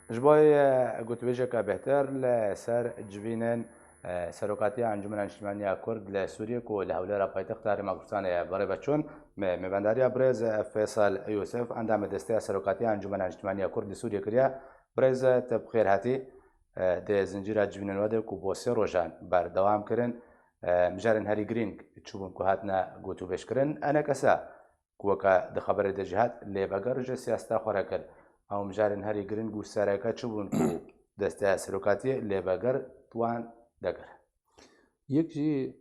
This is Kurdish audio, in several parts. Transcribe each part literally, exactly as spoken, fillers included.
Ji bo, e, gotûbêjeke bêhtir li ser civînên, e, Serokatiya Encûmena Niştimanî ya Kurd li Sûriyê ku li Hewlêra paytexta Herêma Kurdistanê ye, berê ve çûn, me, mêvendariya birêz, e, Feysel Yûsif, endamê Desteya Serokatiya Encûmena Niştimanî ya Kurd li Sûriyê kiriye. Birêz, e, te bi xêr hatî. E, di zincîra civînên we de ku bo sê rojan berdewam kirin, e, mijarên herî girîng çi bûn ku hatine gotûbêjkirin? Enekese ku weke di xeberê de jî hat, lêveger ji siyaseta xwe re kir. Ew mijarên herî girîng û sereke çi bûn ku Desteya Serokatiyê lêveger wan dekir? Yek jî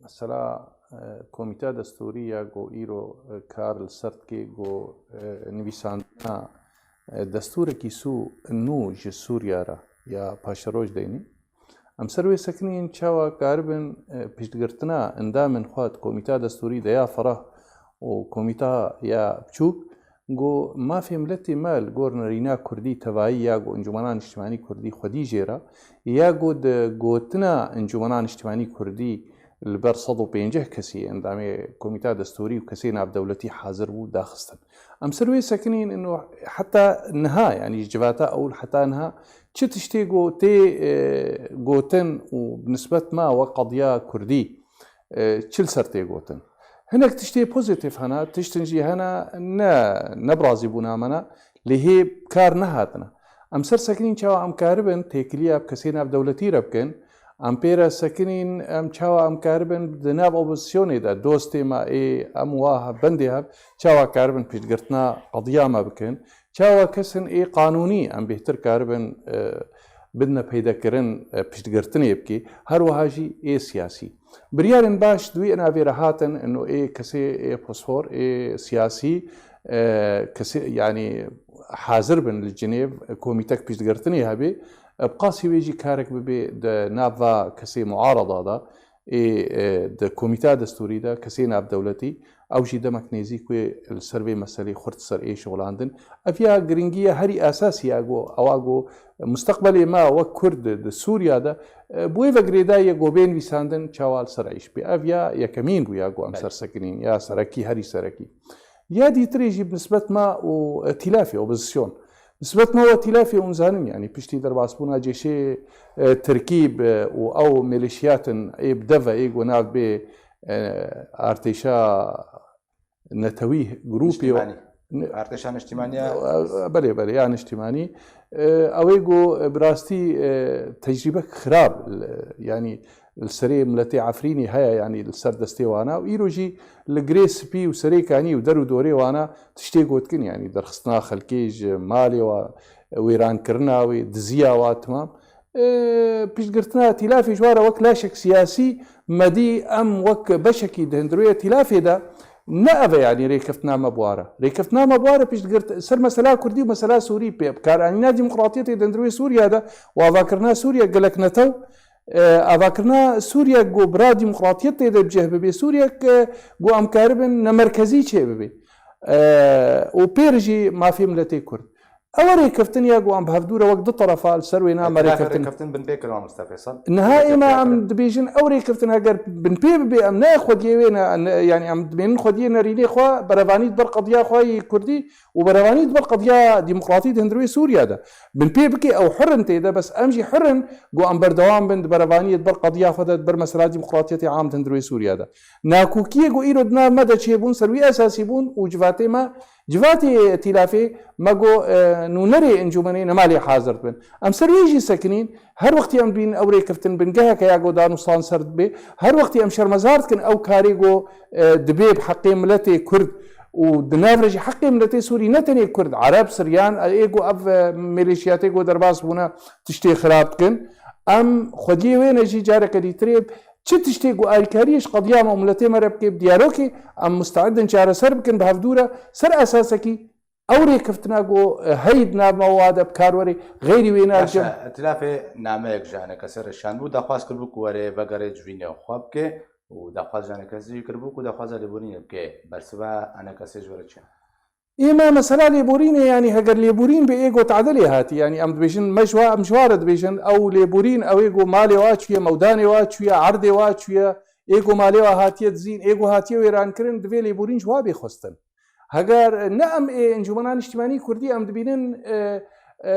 mesela, e, Komîteya Destûrî ya ku îro, e, kar li ser dike ku, e, nivîsandina, e, destûrekî sû nû ji Sûriya re ya paşeroj deynî. Em ser wê sekinîn çawa karibin, e, piştgirtina endamên xwe di Komîteya Destûrî de ya ferah û Komîteya ya biçûk, ku mafê miletê me li gor nerîna Kurdî tevayî ya ku Encûmena Niştimanî Kurdî xwedî jê re, ya ku di gotina Encûmena Niştimanî Kurdî li ber sed û pêncî kesî endamê Komîteya Destûrî û kesê navdewletî hazir bû daxistin. Em ser wê sekinîn ino heta niha, yanî ji civata ewil heta niha çi tiştê ku tê, e, gotin û bi nisbet me wek qediya Kurdî, e, çi li ser tê gotin? Hinek tiştê pozîtîf hene, tiştin jî hene ne, ne bi razîbûna me ne, lê hê kar nehatine. Em ser sekinîn çawa em karibin têkiliya bi kesê navdewletî re bikin, em pê re sekinîn, em çawa em karibin di nav opozîsyonê de dostê me ê em wa hev-, bendê hev, çawa karibin piştgirtina qediya me bikin, çawa kesên ê qanûnî em bêhtir karibin, e, bidine peydekirin, e, piştgirtinê bikê, her wiha jî ê siyasî. Biryarên baş di wî navê re hatin, ino ê kesê ê posfor, ê siyasî, e, kesê, yanî hazir bin li Cinêv, e, komîtek piştgirtinê hebe, e, bi qasî wê jî karek bibe di nav va kesê muarada de, ê, e, di komîteya destûrî de kesê navdewletî, ew jî demek nêzîk wê li ser vê meselê xurt ser ê şixulandin. Ev ya giringî ye herî esasî ya ku ewa ku mustaqbelê me wek Kurd di Sûriya de, e, bi wê ve girêdayî ye ku bê nivîsandin çawa li ser êş bê. Ev ya yekemîn bû ya ku em Belê. ser sekinîn, ya serekî, herî serekî. Ya dîtirê jî bi nisbet me û, e, tîlafê, opozîsyon. Nisbet me û tîlafê hûn zanin, yanî piştî derbasbûna cêşê, e, Tirkî bi û ew mêleşiyatin ê bi dev ve ê ku nav bê, e, artêşa netewî grûpê Niştimanî. Ne- Artêşa niştimanî ya E, belê, belê, ya niştimanî. E, ew ê ku bi rastî, e, tecrîbek xirab, e, yanî li serê miletê Efrînî heye, yanî li ser destê wana û îro jî li Girê Spî û Serê Kanî û der û dorê wana tiştê gotkin, yanî derxistina xelkê ji malê wa, wêrankirina wê, diziya wa, timam. E, piştgirtina tîlafê ji wa re wek laşek siyasî me dî, em wek beşekî di hundirûyê tîlafê de ne ev e, yanî rêkeftina me bi wa re. Rêkeftina me bi wa re piştgirt ser mesela Kurdî û mesela Sûrî pê bikaranîna demokratiyetê di hundirûyê Sûriya de û avakirina Sûriya gelek netew, e, avakirina Sûriya ku bira demokratiyet tê de bi cih bibe, Sûriya ku em karibin ne merkezî çê bibe. E, û pêr jî mafê miletê Kurd. Ew rêkeftin ya ku em bi hevdû re wek du terefa li ser wê name Îtîlafê rêkeftin. rêkeftin binpê kirin, Mistefa Feysel. Niha Rêkeftin ême ya em kirin. dibêjin ew rêkeftin heger binpê bibe, em ne xwediyê wê ne, ne, yanî em dimênin xwediyê nerînê xwe, berevanî di ber qediya xwe yê Kurdî û berevanî di ber qediya demokratî di hundirê Sûriya de. Binpê bike ew hur in tê de, bes em jî hur in ku em berdewam bin di berevaniyê di ber qediya xwe de, di ber mesela demokratiyetê am di hundirê Sûriya de. Nakokiyê ku îro di nav me de çêbûn, ser wî esasî bûn û civatê me Civatê tîlafê me got, e, nûnerê encûmenê ne malê hazir dibin. Em ser wê jî sekinîn, her wextî em dibînin ew rêkeftin bingeheke ya ku danûstan ser dibe, her wextî em şermezar dikin ew karê ku, e, dibê bi heqê miletê Kurd û di nav re jî heqê miletê Sûrî ne tenê Kurd, Ereb, Siryan, ê ku ev, e, mêleşiyatê ku derbas bûne tiştê xirab dikin. Em xwediyê wê ne jî careke dîtirê Çi tiştê ku alîkariyê ji qediya me û miletê me re bike, bi diyalogê em musteid in çareser bikin bi hevdû re, ser esasekî ew rêkeftina ku, e, heyî di nav me wa de bi kar were, xeyrî wê ne Baş e, cem. Îtîlafê nameyek ji enekesê re şand bû, daxwaz kiribû ku were vegerê civînê xwe bike û daxwaz ji enekesê jî kiribû ku daxwaza lêborînê bike. Bersiva enekesê ji we re çi ye? Ême mesela lêborînê, yanî heger lêborîn bê ê got edelê hatî, yanî em dibêjin me ji wa, em ji wa re dibêjin ew lêborîn, ew ê got malê wa çûye, mewdanê wa çûye, erdê wa çûye, ê got malê wa hatiye dizîn, ê got hatiye wêrankirin, divê lêborîn ji wa bê xwestin. Heger ne em ê Encûmena Niştimanî Kurdî em dibînin, e, E,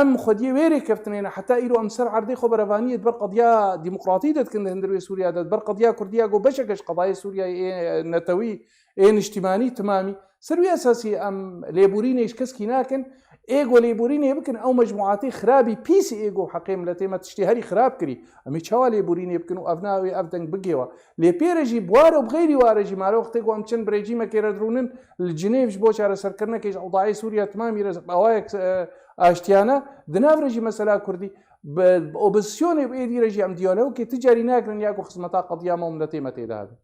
em xwediyê wê rêkeftinê ne. Heta îro em ser erdê xwe berevaniyê di ber qediya demokratî de dikin di hundir wê Sûriya de, di ber qediya Kurdiya ku beşek ji qedayê Sûriyayê ê netewî, ê niştimanî timamî. Ser wî esasî em lêborînê ji keskî nakin. Ê ku lêborînê bikin, ew mecmuatê xirabî, pîsî ê ku heqê miletê me tiştê herî xirab kirî. Em ê çawa lêborînê bikin û ev navê ev deng bigêwa? Lê pê re jî, bi wa re û bi xeyrî wa re jî, mare wextê ku em çend bi rejîmekê re dirûnin, li Cinêv ji bo çareserkirinekê ji ewdayê Sûriya timamî re awayek, e, aştiyane, di nav re jî mesela Kurdî, bi, bi opozîsyonê bi êdî re jî em diyalogekê ti carî nakirin ya ku xizmeta qediya me û miletê me tê de hebe.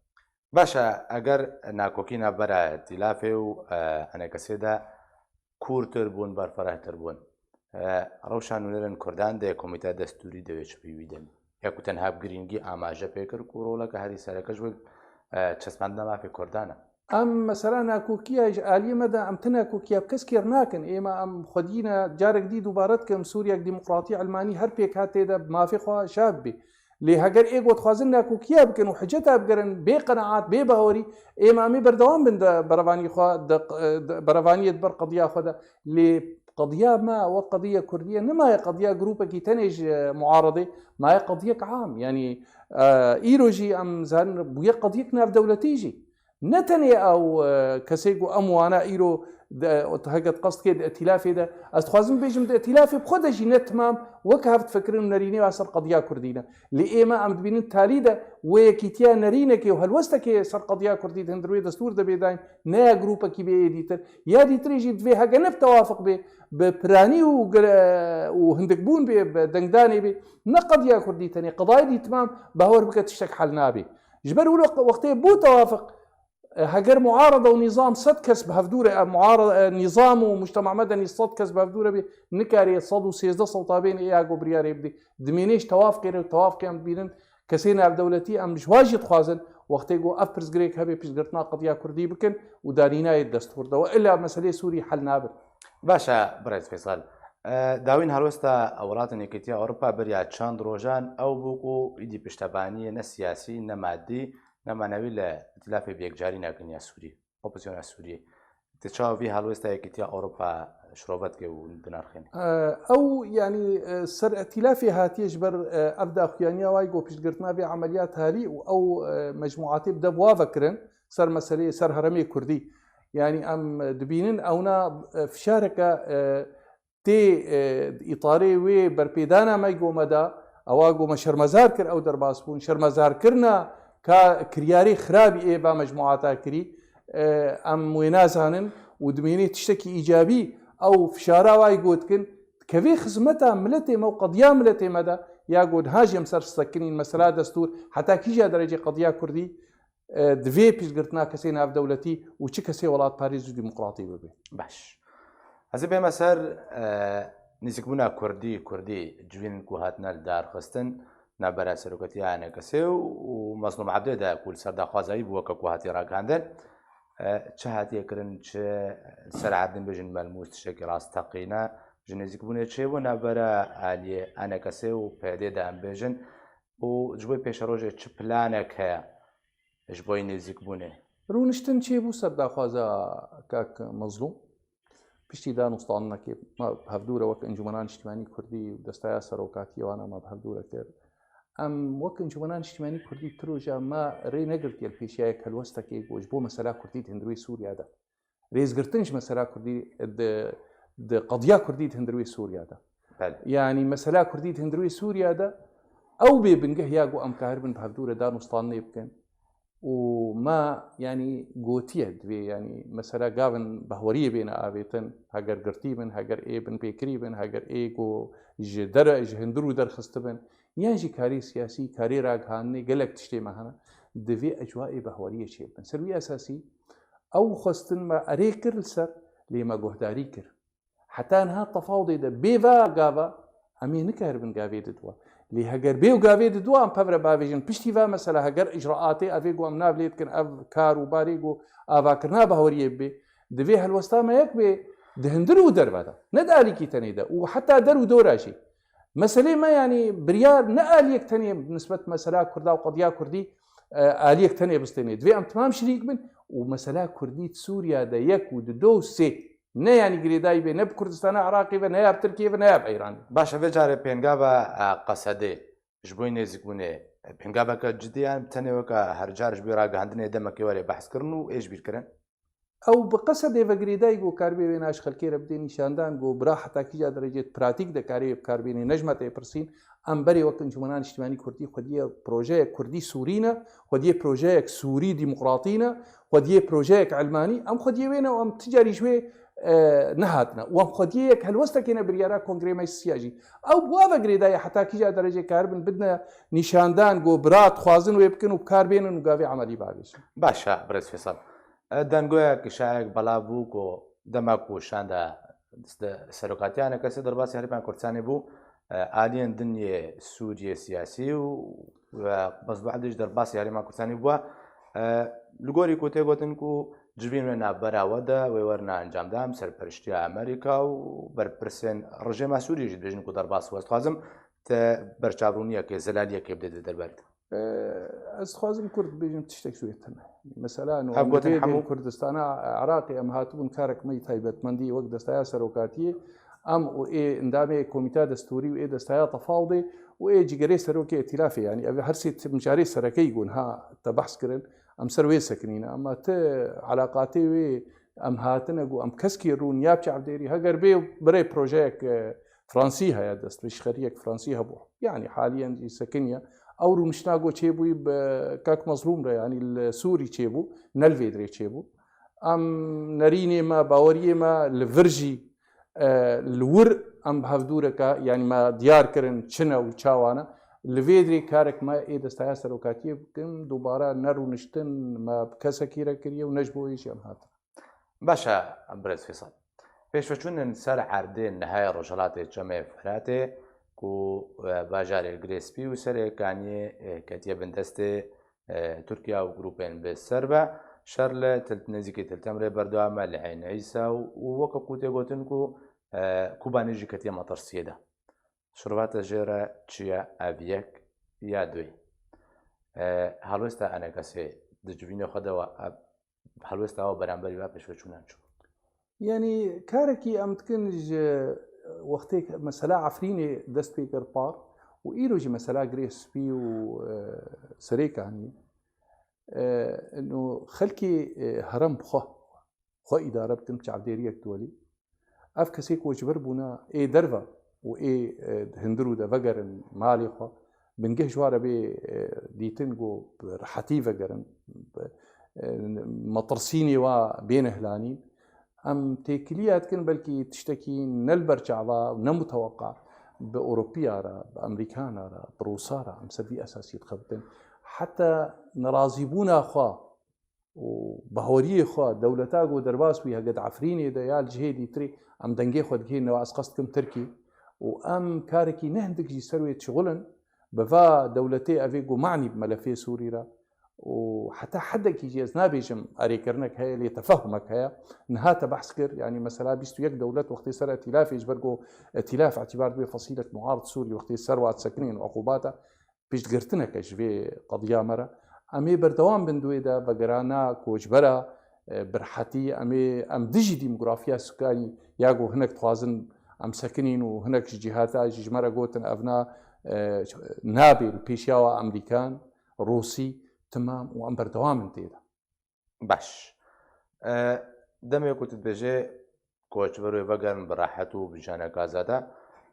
Baş e, eger nakokî navbera Îtîlafê û, e, Enekesê de kûrtir bûn, berfirehtir bûn, e, rewşa nûnerên Kurdan de komîteya destûrî de wê çi pêwî de? Ya ku tenha bi girîngî amaje pê kir ku roleke herî sereke ji wê, e, çespandina mafê Kurdan e. Em mesela nakokiya ji aliyê me de em ti nakokiya bi kes kêr nakin. Êma em xwediyî ne, carek dî dubare dikim, Sûriyek demokratî, ilmanî her pêkhat tê de bi mafê xwe şa bibê. Lê heger ê ku dixwazin nakokiya bikin û hiceta bigerin bê qenaat, bê bawerî, êma em ê berdewam bin di berevanî xwe, di, di berevaniyê di ber qediya xwe de. Lê qediya me wek qediya Kurdiyê nemaye qediya grûpekî tenê ji muaredê, maye qediyek am. Yanî, e, îro jî em zanin bûye qediyek navdewletî jî. Ne tenê ew, e, kesê ku em wana îro de, heke di qestke di îtîlafê de, ez dixwazim bêjim di îtîlafê bi xwe de jî ne timam wek hev difikirin û nerînê wa ser qediya Kurdî ne. Lê ême em dibînin talî de wê yekîtiya nerînekê û helwestekê ser qediya Kurdî di hundir wê destûr de bê dayîn, ne ya grûpekî bê ê dîtir. Ya dîtirê jî divê heke ne bi tewafiq bê, bi piranî û gire-, û hindikbûn bê, bi dengdanê bê, ne qediya Kurdî tenê, qedayê dî timam, bawer bike tiştek hel nabê. Ji ber wilo wextê bû tewafiq, e, heger muarada û nîzam sed kes bi hevdû re, e, muara-, e, nîzam û mujtema medenî sed kes bi hevdû re bê, nikarê sed û sêzdeh sewta bên ê ya ku biryarê bidê. Dimênê ji tewafqê re û tewafqê em dibînin, kesê navdewletî em ji wa jî dixwazin, wextê ku ev pirsgirêk hebe piştgirtina qediya Kurdî bikin û danînayê destûr de. Û illa meselê Sûrî hel nabin. Baş e, birêz Feysal. E, dawîn helwesta Welatên Yekîtiya Ewropa beriya çend rojan ew bû ku îdî piştevaniyê ne siyasî, ne madî, ne manewî li Îtîlafê bi Yekcarî nekin ya Sûrî, Opozîsyona Sûrî. Ti çawa vî helwesta Yekîtiya Ewropa şirove dike û dinirxîne? E, ew, yanî, e, ser îtîlafê hatiye ji ber, e, ev daxuyaniya wayî ku piştgirtina vê emeliyat halî û ew, e, mecmuatê bi dev wa vekirin ser meseleyê, ser herêmê Kurdî. Yanî em dibînin ewna, e, fişareke, e, tê, e, di îtarê wê berpêdana me go me de, ewa go me şermezar kir ew derbasbûn. Şermezarkirina ka kiryarê xirabî ê va mecmuata kirî, e, em wê nazanin û dimênê tiştekî îcabî ew fişara wayî go dikin, dikevê xizmeta miletê me û qediya miletê me de, ya go niha jî em ser sekinîn mesela destûr, heta kîja derecê qediya Kurdî, e, divê piştgirtina kesê navdewletî û çi kesê welatparêz û demokratî bibe. Baş. Ez ê bême ser, e, nêzîkbûna Kurdî, Kurdî civîn ku hatine li dar xistin, navbera serokatiya Enekesê û, û Mezlûm Ebdê de ku li ser daxwaza wî bû weke ku hatiye ragihandin. E, çi hatiye kirin, çi ser erdê bêjin melmûs tiştekî rasteqîne, ji nêzîkbûnê çêbû navbera aliyê Enekesê û P D de em bêjin û ji bo pêşerojê çi planek heye? Ji bo nêzîkbûnê. Rûniştin çêbû ser daxwaza kak Mezlûm. Piştî danûstanînekê me bi hevdû re wek Encûmena Niştimanî Kurdî û Desteya Serokatiyê wana me bi hevdû re kir. Em wek Encûmena Niştimanî Kurdî tu roja me rê negirtiye li pêşiya yek helwestekê ku ji bo mesela Kurdî di hundirê Sûriya de. Rêzgirtin ji mesela Kurdî di, di qediya Kurdî di hundirê Sûriya de. Belê. Yanî mesela Kurdî di hundirê Sûriya de ew bê bingeh ya ku em karibin bi hevdû re danûstanînê bikin. Û me, yanî, gotiye divê, yanî, mesela gavin behweriyê bêne avêtin, heger girtî bin, heger ê binpêkirî bin, heger ê ku ji dere, ji hundir û derxistibin, yan jî karê siyasî, karê ragihandinê, gelek tiştê me hene, divê ecwayê behweriyê çêbibin. Ser wî esasî ew xwestin me erê kir li ser, lê me guhdarî kir. Heta niha tefawdê de bê va gava, em ê nikaribin gavê diduwa. Lê heger bê û gavê diduwa, em pevre bavêjin. Piştî va mesela heger îcraatê evê ku em nav lê dikin, ev kar û barê ku avakirina bahweriyê bibê, divê helwesta me yek bê di hundir û derve de. Ne di alîkî tenê de û heta der û dora jî. Meselê me, yanî, biryar ne aliyek tenê nisbet mesela Kurda û qediya Kurdî, e, aliyek tenê bistênê. Divê em timam şirîk bin û mesela Kurdî di Sûriya de yek û du, du û sê Ne yanî girêdayî bê ne bi Kurdistana Iraqê ve, ne ya bi Tirkiyê ve, ne ya bi Îranê. Baş e, vê carê pêngava, e, Qesedê ji bo nêzîkbûnê, e, pêngaveke cidî ye, bi tenê weke her car ji bo ragihandinê demekê were behs kirin û ê ji bîr kirin? Ew bi Qesedê ve girêdayî ku kar bê wêna ji xelkê re bidê nîşandan ku bira heta kîja derecê di pratîk de karê wê bi kar bênê, ne ji me tê pirsîn. Em berê wek Encûmena Niştimanî Kurdî xwediyê projeyek Kurdî Sûrî ne, xwediyê projeyek Sûrî Demokratî ne, xwediyê projeyek Elmanî, em xwediyê wê ne û em ti carî ji wê, e, nehatine. Û em xwediyê yek helwestekê ne biryara Kongrê Meclisiya jî. Ew bi wa ve girêdayî heta kîja derecê karibin bidine nîşandan ku bira dixwazin wê bikin û bi kar bênin û gavê emelî bavêjin. Baş e, birêz Fêsal. E, dengoyek, şayek belav bû ku dema ku şanda serokatiya Enekesê derbasî Herêma Kurdistanê bû, e, aliyên din yê Sûriyê siyasî û, e, Mesut Barzanî jî derbasî Herêma Kurdistanê bû. E, li gorî ku tê gotin ku civîn wê navbera we de, wê werine encamdan, bi serpereştiya Amerîka û berpirsên rejêma Sûriyê jî dibêjin ku derbas we. Ez dixwazim te berçavbûniyekê, zelaliyekê bidê di derbarê de. Ee, ez dixwazim kurt bibêjim tiştek ji wê tune. Mesela, û Ev em gotin dibê hemû Kurdistana Iraqê em hatibûn karek me yî taybetmendî wek destaya serokatiyê, em û ê endamê komîta destûrî û ê destaya tefawdê û ê cîgerê serokê îtîlafê, yanî ev her sê tim carê serekeyî ku niha te behs kirin, em ser wê sekinîne. Ema ti elaqatê wê em hatine ku em keskî rûn ya bi çavdêrî heger bê birê projeyek, e, Fransî heye, destpêşxeriyek Fransî hebû. Yanî haliyen jî sekiniye. Ew rûniştina ku çêbûyî bi kak Mezlûm re, yanî li Sûrî çêbû, ne li vê dirê çêbû. Em nerînê me, baweriyê me li vir jî, e, li wir em bi hevdûreke, yanî me diyar kirin çi ne û çawa ne. Li vê dirê karek me ê destaya serokatiyê bikin, dubare ne rûniştin me bi kesekî re kiriye û ne ji bo ê jî em hatin. Baş e, birêz Fêsal. Pêşveçûnên ser erdê nihayê Rojhilatê Çemê Firatê ku, e, bajarê Girê Spî û Serê Kaniyê, e, ketiye bin destê, e, Tirkiye û grûpên bi ser ve, şer li Til-, nêzîkî Til Temrê berdewam e, li Eyn Îsa û, û weke ku tê gotin ku, e, Kobanê jî ketiye metirsiyê de. Şirvata jê re çi ye, ev yek ya duyê? E, helwesta Enekesê di civînê xwe de we, e, helwesta we beramberî va pêşveçûnan çi bû? Yanî karekî em dikin ji wextê mesela Efrînê dest pê kir par û îro jî mesela Girê Spî û, e, Serê Kanî, e, ino xelkê, e, herem bi xwe, xwe îdare bikin, bi çavdêriyek duwelî. Ev kesê koçber bûne ê derve û ê, e, hundir û de vegerin malê xwe, bingeh ji wa re bê, e, dîtin ku bi rehetî vegerin, bi, e, metirsînê wa bêne hilanîn. Em têkiliya dikin belkî tiştekî ne li ber çava û ne muteweqa bi Ewropiya re, bi Amerîkana re, bi Rûsa re em ser vî esasî dixebitin. Heta nerazîbûna xwe û baweriyê xwe dewleta ku derbas bûyî, hege di Efrînê de ya li cihê dîtirê, em dengê xwe digihînin, ez qest dikim Tirkî, û em karekî ne hindik jî ser wê dişixulin, bi va dewletê ev ê ku manî bi melefê Sûrî re û heta hedekî jî ez nabêjim erêkirinek heye, lê tefahumek heye. Niha te behs kir, yanî mesela bîst û yek dewlet wextê ser îtîlafê, ji ber ku îtîlaf îtîbar dibê fesîlek muarid Sûrî wextê ser wa disekinên û uqûbata, piştgirtineke ji vê qediya me re. Em ê berdewam bin di wê de, vegerana koçbera, e, bi rehetî. Em ê, em dijî demografiya sukanî ya ku hinek dixwazin em sekinîn û hinek ji cihata jî ji me re gotin ev na, e, nabê li pêşiya we Amerîkan, Rûsî, timam û em berdewam in tê de. Baş. E, demê ku tu dibêjê koçber wê vegerin bi rehet û bi jiyanek azade,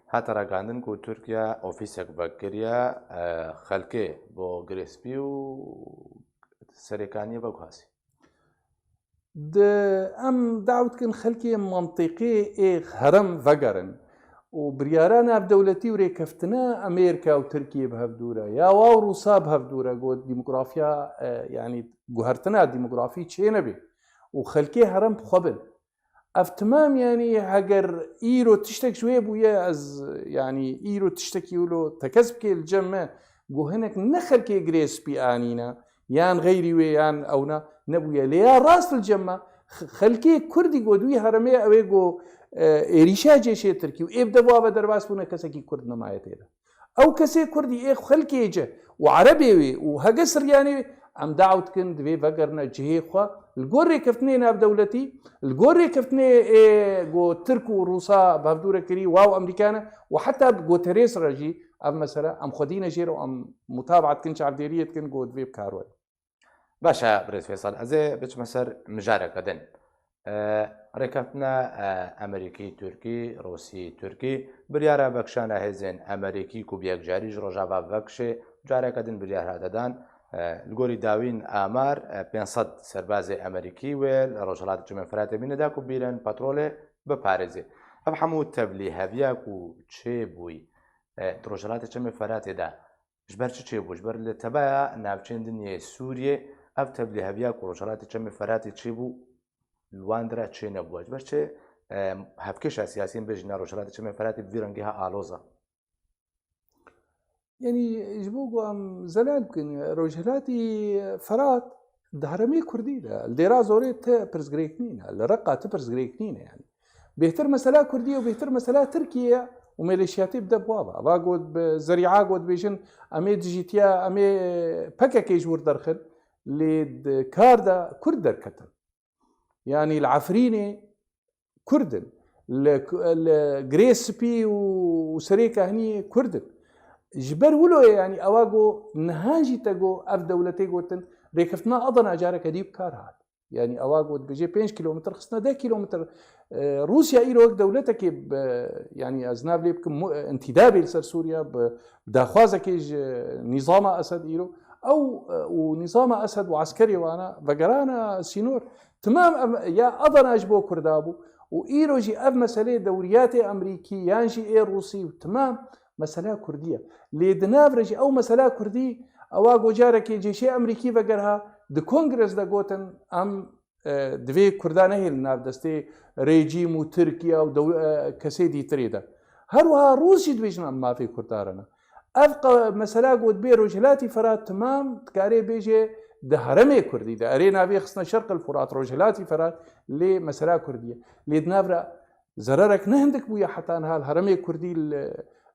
hate ragihandin ku Tirkiye ofîsek vekiriye, e, xelkê bo Girê Spî û Serê Kaniyê veguhasî. Di, em dawet dikin xelkê mentiqê ê herem vegerin û biryara navdewletî û rêkeftina Amerîka û Tirkiye bi hevdû re, ya wa û Rûsa bi hevdû re, ku demografiya, e, yanî guhertina demografî çê nebe û xelkê herem bi xwe bin. Ev timam, yanî heger îro tiştek ji wê bûye, ez, yanî îro tiştekî wilo tekez bike li cem me, ku hinek ne xelkê Girê Spî anîne, yan xeyrî wê, yan ewna nebûye. Lê ya rast li cem me, x-, xelkê Kurdî ku di wî heremê ew ê ku, e, êrîşa cêşê Tirkî û ê bi dev û ava derbas bûne, kesekî Kurd nemaye tê de. Ew kesê Kurdî ê xelkê cih û Erebê wê û hege Siryanê wê, Em daw dikin, divê vegerine cihê xwe. Li gor rêkeftinê navdewletî, li gor rêkeftinê ê ku Tirk û Rûsa bi hevdû re kirî, wa û Amerîka ne, û heta Guterres re jî ev mesele, em xwedî ne jê re û em mutabaa dikin, çavdêriyê dikin ku divê bi kar were. Baş e, birêz Feysal, ez ê biçime ser mijareke din. E, rêkeftina, e, Amerîkî, Tirkî, Rûsî, Tirkî, biryara vekişana hêzên Amerîkî ku bi yekcarî ji Rojava vekişê, careke din biryar hate dan. E, li gorî dawîn amar, e, pênc sed serbazê Amerîkî wê li Rojhilatê Çemê Firatê bîne da ku bîrin petrolê biparêzê. Ev hemû tevlîheviya ku çêbûyî, e, di Rojhilatê Çemê Firatê de ji ber çi çêbû? Ji ber li tebeya navçeyên din yê Sûriyê ev tevlîheviya ku Rojhilatê Çemê Firatê çêbû, li wan dire çênebû. Ji ber çi, e, hevkêşa siyasî yên bêjin ya Rojhilatê Çemê Firatê bi vî rengî ha aloz e? Yanî ji bo ku em zelal bikin, Rojhilatî Firat di herêmê Kurdî de, li Dêra Zorê ti pirsgirêk nîne, li Reqa ti pirsgirêk nîne yanî. Bêhtir mesela Kurdî ye û bêhtir mesela Tirkiye ye û mêleşiyatê bide bi wa ve. Va got bi zerîa got dibêjin, em ê dijîtiya, em ê P K K ji wir derxin, lê di kar de Kurd derketin. Yanî li Efrînê Kurd in. Li, li Girê Spî û, û Serê Kehniyê Kurd in. Ji ber wilo ye, yanî ewa got niha jî te got ev dewletê gotin, rêkeftina Adana careke dî bi kar hat. Yanî ewa got dibêje pênc kîlometr xistine deh kîlometr. E, Rûsya îro wek dewletekê bi, yanî ez nav lê bikim mu-, intîdabê li ser Sûriya bi, bi daxwazekê ji nîzama Esed îro. Ew, e, û nîzama Esed û eskerê wana vegerana sînor. Timam em, ya Adana ji bo Kurda bû û îro jî ev meseleyê dewriyatê Amerîkî yan jî ê Rûsî û timam mesela Kurdî ye. Lê di nav re jî ew mesela Kurdî ewa got carekê cêşê Amerîkî veger ha di Kongres de gotin em, e, divê Kurda nehêlin nav destê rejîm û Tirkiye û dew-, e, kesê dîtirê de. Her wiha Rûs jî dibêjin em mafê Kurda re ne. Ev qa-, mesela got bê Rojhilatî Firat timam dikarê bêje di heremê Kurdî de. Erê navê xistine Şerq el Furat, Rojhilatî Firat, lê mesela Kurdî ye. Lê di nav re zererek ne hindik bûye heta niha li heremê Kurdî li,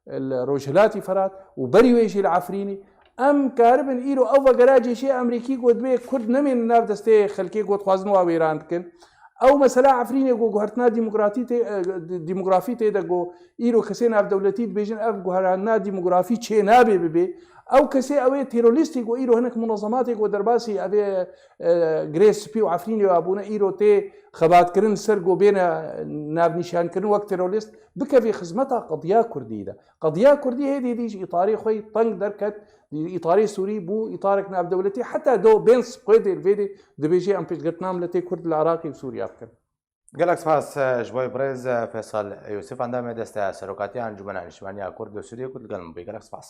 li Rojhilatî Firat û berî wê jî li Efrînê. Em karibin îro ew vegera cêşê Amerîkî got bê Kurd nemênin nav destê xelkê got dixwazin wa wêran dikin. Ew mesela Efrînê got guhertina demokratî tê, e, di-, demografî tê de got îro kesê navdewletî dibêjin ev guherandina demografî çê nabe bibe. Ew kesê ew ê terorîstî got îro hinek munezematê got derbasî ev ê, e, Girê Spî û Efrînê wa bûne îro tê xebatkirin li ser got bêne navnîşankirin wek terorîst bikevî xizmeta qediya Kurdî de. Qediya Kurdî hêdî dî ji îtarê xwe yî teng derket, îtarê Sûrî bû îtarek navdewletî, heta do bên sibqêdê li vê dê dibêje em pêşgirtina miletê Kurd li Iraqê û Sûriya bikin. Gelek spas, e, ji bo birêz, e, Feysal Yûsif, endamê desteya serokatiya Encûmena Niştimaniya Kurd li Sûriyê ku li gel min bûyî. Gelek spas.